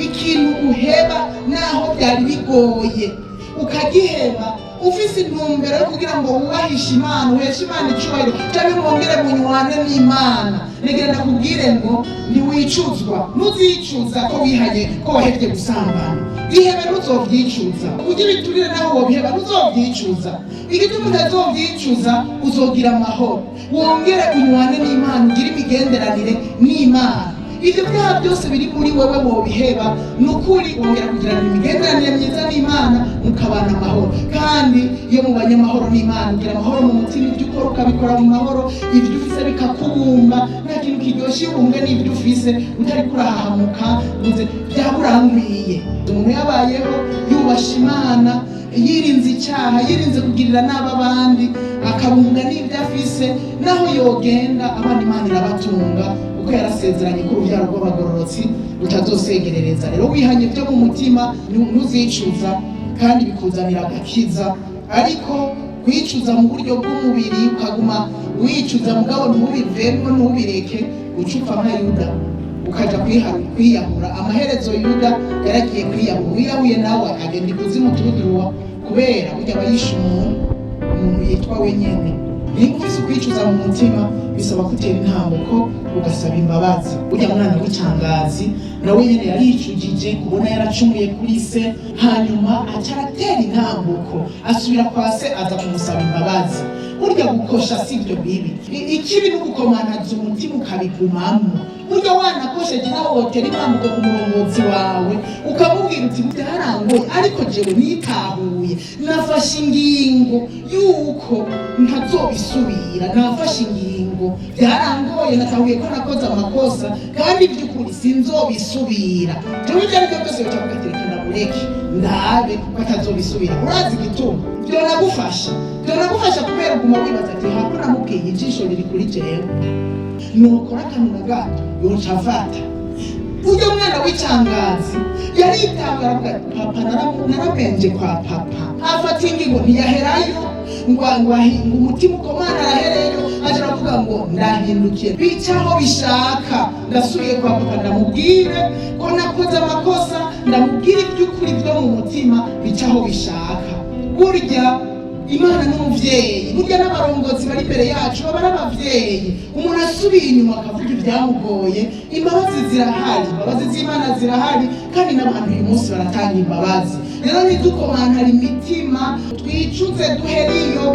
Ikintu uheba naho byari bigoye, ukagiheba ufise intumbero yo kugira ngo wubahishe Imana, uheshe Imana icubahiro, cyangwa mwongere munywane n'Imana, negera ndakubwire ngo ntiwicuzwa, ntuzicuza ko wihanye, ko wahevye gusambana. Bihebe, ntuzovyicuza. Kurya ibiturire naho wobiheba, ntuzovyicuza. Igituma utazovyicuza, uzogira amahoro, wongere unywane n'Imana, ugire imigenderanire n'Imana. Ibyo byaha byose biri muri wewe wobiheba, ni ukuri wongera kugirana imigenderanire myiza n'Imana, mukabana amahoro. Kandi iyo mubanye amahoro n'Imana, ugira amahoro mu mutima, ibyo ukora ukabikora mu mahoro, ibyo ufise bikakubumba. Nta kintu kiryoshye iyo ubumbwe n'ibyo ufise, utari kurahahamuka uze byaburangwiye. Umuntu yabayeho yubasha Imana, yirinze icyaha, yirinze kugirira nabi abandi, akabumbwa n'ibyo afise, naho yogenda abana Imana irabatunga, kuko yarasezeranye ko urubyaro rw'abagororotsi rutazosegerereza. Rero wihanye byo mu mutima, ntuzicuza kandi bikuzanira agakiza. Ariko kwicuza mu buryo bw'umubiri, ukaguma wicuza mugabo ntubivemo, ntubireke, ucupfa nka Yuda, ukaja kwiyahura. Amaherezo Yuda yaragiye kwiyahura. Wiyahuye nawe agenda ikuzimu turuduruwa, kubera burya aba yishe umuntu, umuntu yitwa wenyene. Niba ufise ukwicuza mu mutima, bisaba gutera intambuko ugasaba imbabazi. Burya mwana w'icangazi nawe nyene yaricujije kubona yaracumuye kuri se, hanyuma aca aratera intambuko, asubira kwa se, aza kumusaba imbabazi. Burya gukosha si ibyo bibi. Ikibi ni ugukomanaza umutima ukabigumamwo. Burya wanakosheje, nawe wotera intambuko ku murongozi wawe, ukamubwira uti: "Byarangoye, ariko jewe nitahuye, nafashe ingingo yuko ntazobisubira, nafashe ingingo, byarangoye, natahuye ko nakoze amakosa, kandi by'ukuri sinzobisubira." Jewe ibyo ari byo byose bicavuga ati: "Reka ndamureke, ndabe ko atazobisubira." Urazi igituma byonagufasha? Byonagufasha kubera uguma wibaza ati: "Hako namubwiye, ijisho riri kuri jewe, nukora akantu na gato yoca afata." Ujya mwana w'icangazi yaritanga, aravuga ati: "Papa, naramenje kwa papa." Afata ingingo, ntiyaherayo ngo ahinga umutima ukomana, arahereyo, aje aravuga ngo: "Ndahindukiye, bicaho bishaka, ndasubiye kwa papa, ndamubwire ko nakoze amakosa, ndamubwire iby'ukuri byo mu mutima, bicaho bishaka." Burya Imana n'umuvyeyi, burya n'abarongozi bari imbere yacu baba ari abavyeyi. Umuntu asubiye inyuma akavuga ibyamugoye, imbabazi zirahari, imbabazi z'Imana zirahari, kandi n'abantu uyu munsi baratanga imbabazi. Rero ntidukomantara imitima, twicuze duheriyo.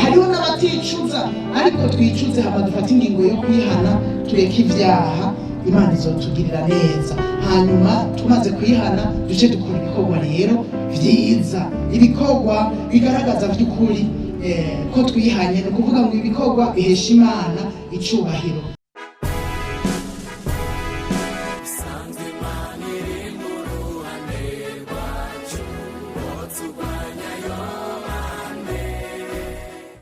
Hariho n'abaticuza, ariko twicuze, hama dufate ingingo yo kwihana, tureke ibyaha, Imana izotugirira neza. Hanyuma tumaze kwihana, duce dukora ibikorwa rero vyiza, ibikorwa bigaragaza by'ukuri ko twihanye, ni ukuvuga ngo ibikorwa bihesha Imana icubahiro.